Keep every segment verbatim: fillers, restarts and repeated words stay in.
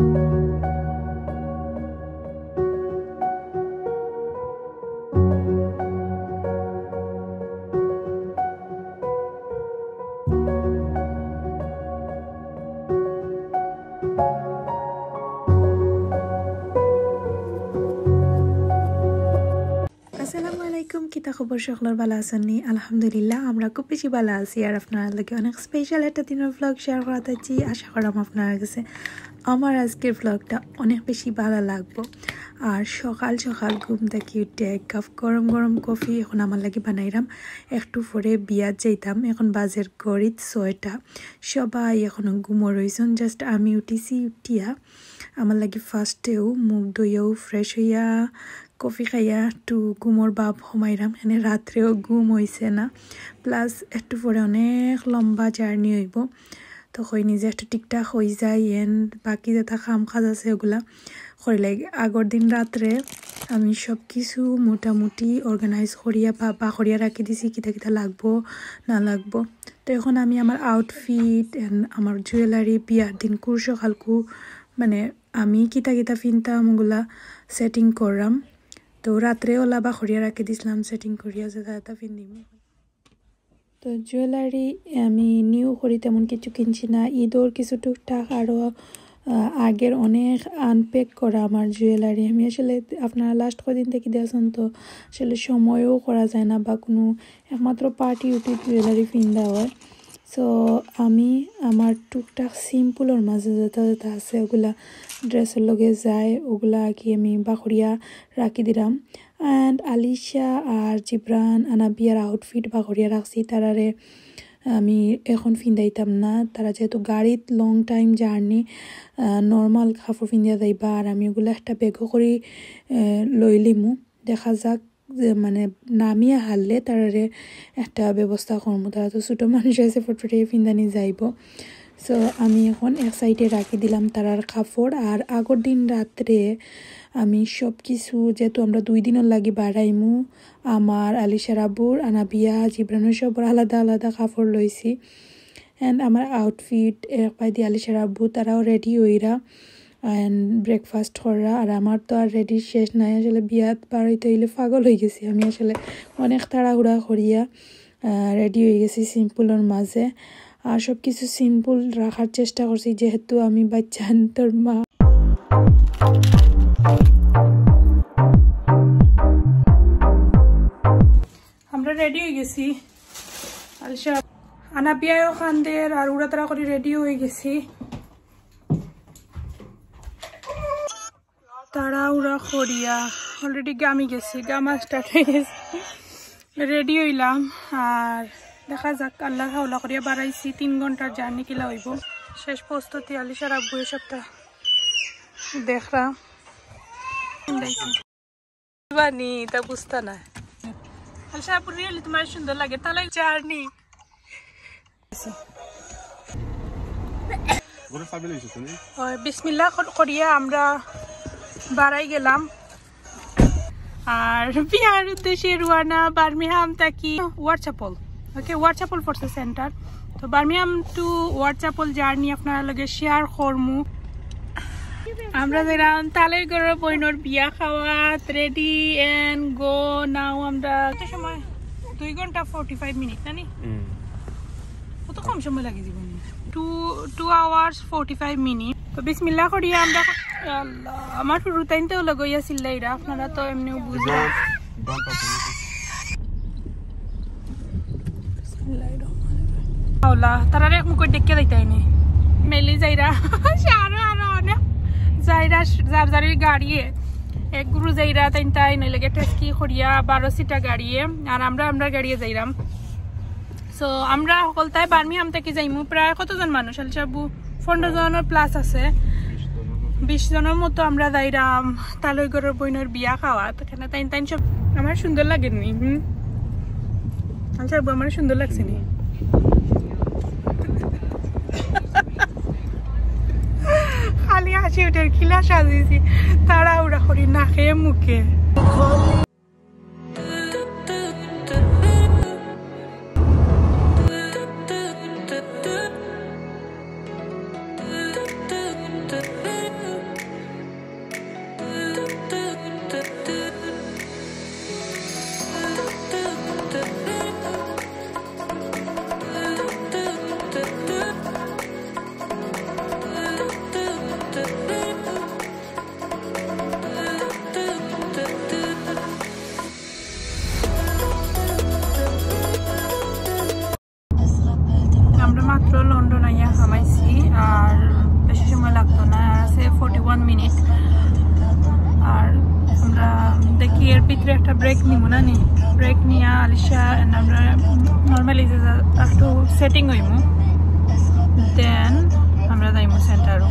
আসসালামু আলাইকুম, কিতা খবর সকলর, ভালা আছইন নি? আলহামদুলিল্লাহ, আমরা খুব বেশি ভালা আছি। আর আপনারার লগে অনেক special একটা দিনর vlog share করাত আইছি। আশা করাম আপনারার গেছে আমার আজকের vlogটা অনেক বেশি ভালা লাগবো। আর সকাল সকাল ঘুম থাকি উঠে এক কাপ গরম গরম coffee এখন আমার লাগি বানাইরাম। একটু পরে বিয়াত যাইতাম, এখন বাজের ঘড়িত ছয়টা। সবাই এখনো ঘুমো রইছইন, just আমি উঠিছি। উঠিয়া আমার লাগি firstএও মুখ ধইয়াও fresh হইয়া coffee খাইয়া একটু ঘুমর ভাব হমাইরাম, এনে রাত্রেও ঘুম হইছে না। Plus একটু পরে অনেক লম্বা journey হইব, তো কই নিজে একটু ঠিকঠাক হই যায়, এন বাকি যেটা কাম কাজ আছে ওগুলা করি লাগে। আগর দিন রাত্রে আমি সব কিছু মোটামুটি organize করিয়া বা, বা করিয়া রাখি দিছি, কিতা কিতা লাগবো না লাগবো। তো এখন আমি আমার outfit and আমার jewellery, বিয়ার দিন কুর সকালকু মানে আমি কিতা কিতা ফিনতাম ওগুলা setting কররাম। তো রাত্রে ওলা বা করিয়া রাখি দিছিলাম, setting করিয়া যেটা যেটা ফিন্দিমু। তো jewellery আমি new করি তেমন কিছু কিনছি না, ঈদর কিছু টুকটাক আরও, আহ, আগের অনেক unpack করা আমার jewellery। আমি আসলে আপনারা last কদিন থাকি দেখছইন, তো আসলে সময়ও করা যায় না বা কোনো, একমাত্র party উটি jewellery ফিন্দা হয়। So আমি আমার টুকটাক simpleর মাঝে যেটা যেটা আছে ওগুলা dressর লগে যায়, ওগুলা আর কি আমি বাখরিয়া রাখি দিলাম। And আলিশা আর জিবরান আনাবিয়ার outfit বাখরিয়া রাখছি, তারারে আমি এখন ফিন্দাইতাম না। তারা যেহেতু গাড়িত long time journey, আহ, normal কাপড় ফিন্দিয়া যাইবা, আর আমি ওগুলা একটা bagও করি, আহ, লইলিমু। দেখা যাক যে মানে নামিয়া হারলে তারারে একটা ব্যবস্থা করমু। তারা তো ছোট মানুষ আছে, ফটফটিয়া ফিন্দানি যাইব। So আমি এখন এক সাইডে রাখি দিলাম তারার কাপড়। আর আগর দিন রাত্রে আমি সব কিছু, যেহেতু আমরা দুই দিনর লাগি বারাইমু, আমার, আলিশার আব্বুর, আনাবিয়া, জিবরানর সবর আলাদা আলাদা কাপড় লইছি। And আমার outfit, এক পাইদি আলিশার আব্বু, তারাও ready হইরা and breakfast কররা। আর আমার তো আর ready শেষ নাই, আসলে বিয়াত বারইতে হইলে পাগল হয়ে গেছি আমি, আসলে অনেক তাড়াহুড়া করিয়া, আহ, ready হয়ে গেছি simpleর মাঝে। আর সব কিছু simple রাখার চেষ্টা করছি, যেহেতু আমি বাচ্চান্তর মা। আমরা ready হয়ে গেছি। আলিশা, আনাবিয়াও কান্দের, আর উড়াতাড়া করি ready হয়ে গেছি। তাড়াহুড়া করিয়া already গামি গেছি, গামা start হয়ে গেছে। Ready হইলাম, আর দেখা যাক, আল্লাহর হাওলা করিয়া বারাইছি, তিন ঘন্টার journey কিলা হইব। শেষ প্রস্তুতি আলিশার আব্বু এ সপ্তাহ দেখরা। বানি, তা বুঝতা না। আলিশার আব্বু really তোমার সুন্দর লাগে, তাহলে journey। ওই বিসমিল্লাহ কর-, করিয়া আমরা বারাই গেলাম। আর বিয়ার উদ্দেশ্যে রওয়ানা বার্মিংহাম থাকি ওয়ারচ্যাপেল। Okay, ওয়ারচ্যাপেল পড়ছে center। তো বার্মিংহাম to ওয়ারচ্যাপেল journey আপনারার লগে share করমু। আমরা যাইরাম তালই ঘরর বইনর বিয়া খাওয়াত, ready and go now। আমরা কত সময়? দুই ঘন্টা forty five minute, না নি? হুম। কত কম সময় লাগে জীবনে? Two, two hours forty five minute। তো বিসমিল্লাহ করি আমরা, আল্লাহ, আমার হুরুতাইনতেও লগে ইয়া চিল্লাইরা, আপনারা তো এমনিও বুঝরা। আল্লাহ, তারারে এক মুখে ডেকে দিতাই নি। মেলি যাইরা, আরো, আরো অনেক যাইরা, যার যার ওই গাড়িয়ে। এক গুরু যাইরা, তাইন তাই, নইলে ট্যাক্সি করিয়া, বারো সিটা গাড়িয়ে। আর আমরা, আমরা গাড়িয়ে যাইরাম। So, আমরা হকলতায় বার্মিংহাম থাকি যাইমু। প্রায় কতজন মানুষ? আলিশার আব্বু, পনেরো জনর plus আছে। বিশ জনর মতো আমরা যাইরাম তালই ঘরর বইনর বিয়া খাওয়াত। কেনে তাইন, তাইন সব আমার সুন্দর লাগে নি? হুম? আলিশার আব্বু, আমার সুন্দর লাগছে নি? খালি হাসি উঠের, কিলা সাজিছি, তাড়াহুড়া করি নাকে মুখে। মাত্র লন্ডন আইয়া হামাইছি, আর বেশি সময় লাগতো না, আর আছে ফর্টি ওয়ান মিনিট। আর আমরা দেখি এর ভিতরে একটা ব্রেক নিমু না নি, ব্রেক নিয়া আলিশা and আমরা নর্মালি যে যা-, একটু সেটিং হইমু, দেন আমরা যাইমু সেন্টারও।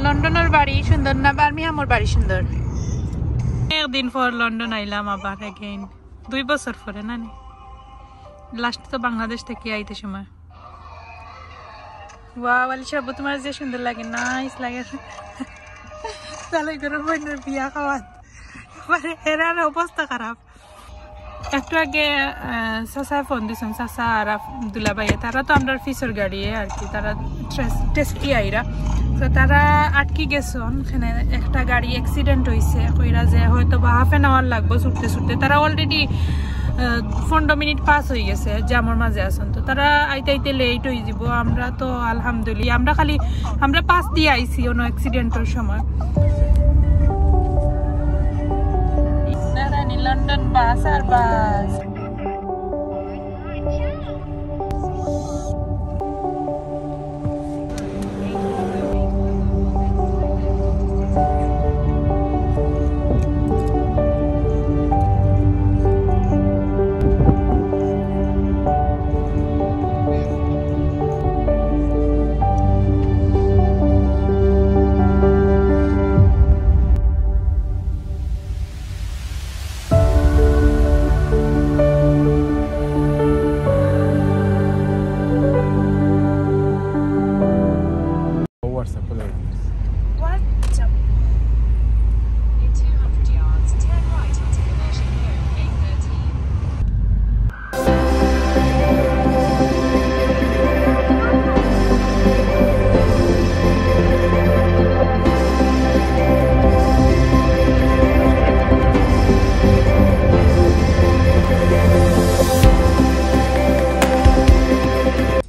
লন্ডনের বাড়ি সুন্দর না বার্মিংহামর বাড়ি সুন্দর? একদিন পর লন্ডন আইলাম আবার again, দুই বছর পরে না নি? লাস্ট তো বাংলাদেশ থেকে আইতে সময়। ওয়া, আলিশা আব্বু, তোমার যে সুন্দর লাগে, নাইস লাগে। তাহলে করে বোনের বিয়া খাওয়াত, মানে এরার অবস্থা খারাপ। একটু আগে, আহ, চাচায় ফোন দিছইন, চাচা আর আপ-, দুলাভাইয়ে, তারা তো আমরার পিছর গাড়িয়ে আর কি, তারা টেস-, টেস্টি আইরা। তো তারা আটকি গেছইন, এখানে একটা গাড়ি অ্যাক্সিডেন্ট হইছে, কইরা যে হয়তো বা হাফ অ্যান আওয়ার লাগবো ছুটতে ছুটতে। তারা অলরেডি, আহ, পনেরো মিনিট পাস হয়ে গেছে, জ্যামর মাঝে আছইন। তো তারা আইতে আইতে লেট হয়ে যাব। আমরা তো আলহামদুলিল্লাহ, আমরা খালি, আমরা পাস দিয়ে আইছি অন্য অ্যাক্সিডেন্টর সময়। নারানি লন্ডন বাস আর বাস। WhatsApp. In two hundred yards, turn right onto Commercial Road, A thirteen.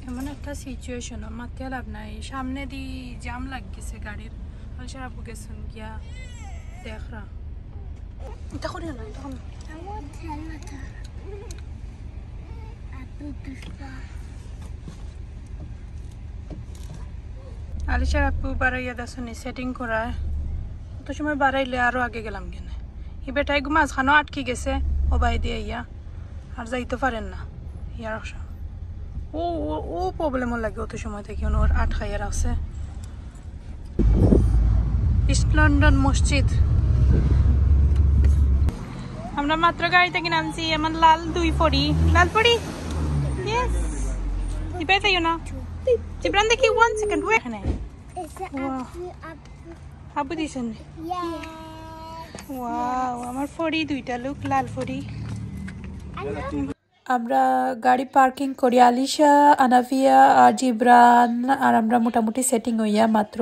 এমন একটা সিচুয়েশন, মাতিয়া লাভ নাই, সামনে দি জাম লাগ গেছে গাড়ির। আলিশার আব্বু গেছইন গিয়া দেখরা। এটা করিও না, এটা করিও না। আলিশার আব্বু বাড়াইয়া দাসনি সেটিং করায়। অত সময় বাড়াইলে আরো আগে গেলাম কেনে। ই বেটায় গু মাঝখানো আটকি গেছে, ও বাই দিয়ে ইয়া। আর যাইতে পারেন না। ইয়ার অবশ্য। ও, ও, ও প্রবলেমও লাগে অত সময় থেকে, ওর আটকাইয়া রাখছে। ইস্ট লন্ডন মসজিদ। আমরা মাত্র গাড়ি থেকে নামছি, আমার লাল দুই পরি। লাল পরি? Yes. ইবাই তাইও না। জিবরান দেখি, one second, wait. এখানে। Wow. আব্বু দিছেন? Wow, আমার পরি দুইটা, look, লাল পরি। আমরা গাড়ি পার্কিং করি, আলিশা, আনাভিয়া আর জিবরান আর আমরা মোটামুটি সেটিং হইয়া মাত্র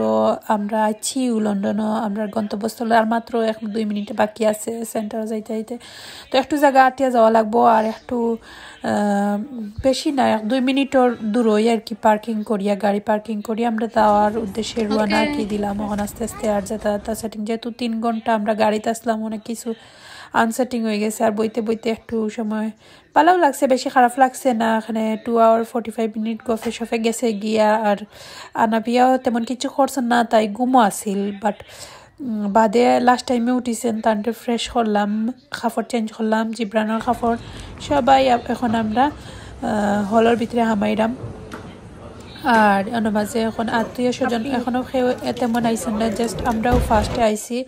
আমরা আছি লন্ডনও, আমরা গন্তব্যস্থলে আর মাত্র এক দুই মিনিট বাকি আছে সেন্টার যাইতে যাইতে। তো একটু জাগা আটিয়া যাওয়া লাগবো, আর একটু, আহ, বেশি না, এক দুই মিনিটর দূরই আর কি পার্কিং করিয়া, গাড়ি পার্কিং করি আমরা যাওয়ার উদ্দেশ্যে রওনা আর কি দিলাম। এখন আস্তে আস্তে আর যাতায়াত সেটিং, যেহেতু তিন ঘন্টা আমরা গাড়িতে আসলাম, অনেক কিছু আনসেটিং হয়ে গেছে, আর বইতে বইতে একটু সময় ভালোও লাগছে, বেশি খারাপ লাগছে না। এখানে to our forty five minute গফে সফে গেছে গিয়া, আর আনাবিয়াও তেমন কিছু করছে না, তাই ঘুমও আছিল। বাট বাদে লাস্ট টাইমে উঠিছেন, তানরে ফ্রেশ করলাম, কাপড় চেঞ্জ করলাম, জিবরানর কাপড়, সবাই আপ-, এখন আমরা, আহ, হলর ভিতরে হামাইরাম। আর অন্য মাঝে এখন আত্মীয় স্বজন এখনো কেউ এ তেমন আইছেন না, জাস্ট আমরাও ফার্স্টে আইছি।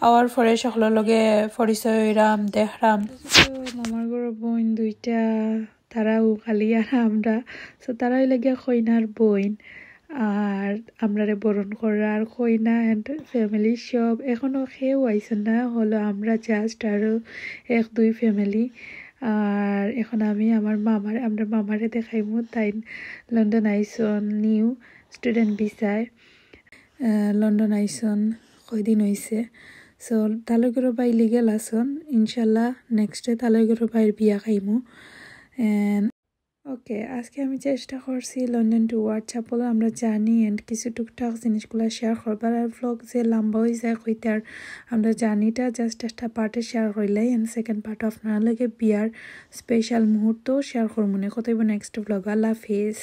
আওয়ার পরে সকলের লগে পরিচয় হইরাম, দেখরাম। তো মামার ঘরর বইন দুইটা, তারাও খালি আর আমরা। So তারা হইলে গিয়া কইনার বইন, আর আমরারে বরণ করার কইনা and family সব এখনো কেউ আইছেন না, হলো আমরা জাস্ট আরো এক দুই ফ্যামিলি। আর এখন আমি আমার মামার, আমরা মামারে দেখাইমু, তাই লন্ডন আইসন নিউ স্টুডেন্ট ভিসায়। আহ, লন্ডন আইসন কয়দিন হইছে। So তালইগরর ভাই লিগেল আছন, ইনশাল্লাহ নেক্সটে তালইগরর ভাইর বিয়া খাইমু। And ওকে, আজকে আমি চেষ্টা করছি লন্ডন টু হোয়াইটচ্যাপেল আমরা জার্নি অ্যান্ড কিছু টুকটাক জিনিসগুলা শেয়ার করবার। আর ব্লগ যে লম্বা অই যায় কইতার, আমরা জার্নিটা জাস্ট একটা পার্টে শেয়ার করিলাই, অ্যান্ড সেকেন্ড পার্ট আপনারার লগে বিয়ার স্পেশাল মুহূর্ত শেয়ার করমুনে। কথা অইবো নেক্সট ব্লগ। আল্লাহ হাফিজ।